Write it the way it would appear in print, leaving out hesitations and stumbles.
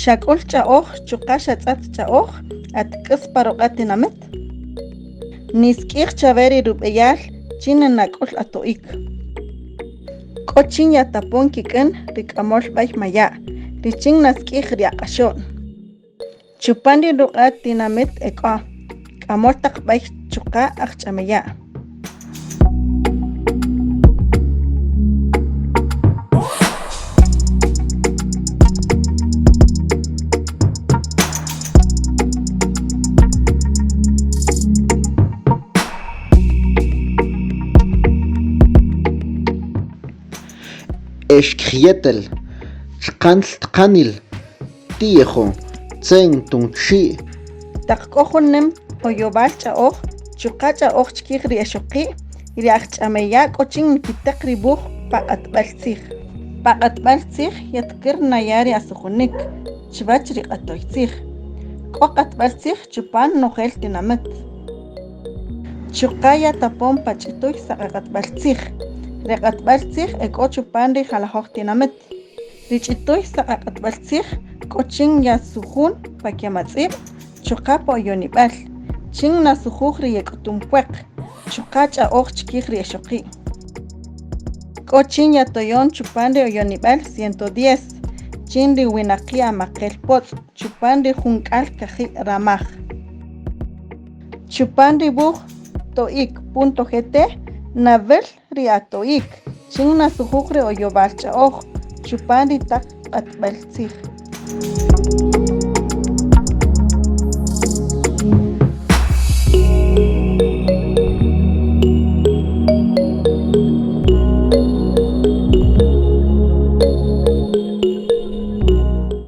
Xak'ül ch'a'oj chuqa' xatz'ët ch'a'oj at k'äs pa ruq'a' tinamït? Nisk'ij chawe ri rub'eyal chin nak'ül ato'ik. K'o chin yatapon kik'in ri k'amöl b'ey maya' richin nask'ij ri aq'axo'n. Chupan ri ruq'a' tinamït e k'o k'amöl taq b'ey chuqa' ajch'ameya'. Ex kjyetel txqantl tqanil ti'jjo tze'n tu'n t-xi'. Taq k'o jun nüm oyowal ch'a'oj chuqa' ch'a'oj chkij ri ixoqi', ri ajch'ameya' k'o chin nkitäq ri wuj pa q'atb'äl tzij. Pa q'atb'äl tzij yatkür naya' ri asujunik chwäch ri q'atöy tzij. K'o q'atb'äl tzij chupan nojel tinamït. Chuqa' yatapon pa ch'ituy saqaq'atb'äl tzij. Ri q'atb'äl tzij e k'o chupan ri jalajöj tinamït. Ri ch'ituy saqaq'atb'äl tzij k'o chin yasujun pa kematz'ib' chuqa' pa oyonib'äl, chin nasujuj ri yek'utun pwäq, chuqa' ch'a'oj chkij ri ixoqi'. K'o chin yatoyon chupan ri oyonib'äl 110 chin ri winaqi' amaq'el potz' chupan ri 12 ramaj. Chupan ri wuj to'ik.gt nawïl ri ato'ik chin nasujuj ri oyowal ch'a'oj chupan ri taq q'atb'äl tzij.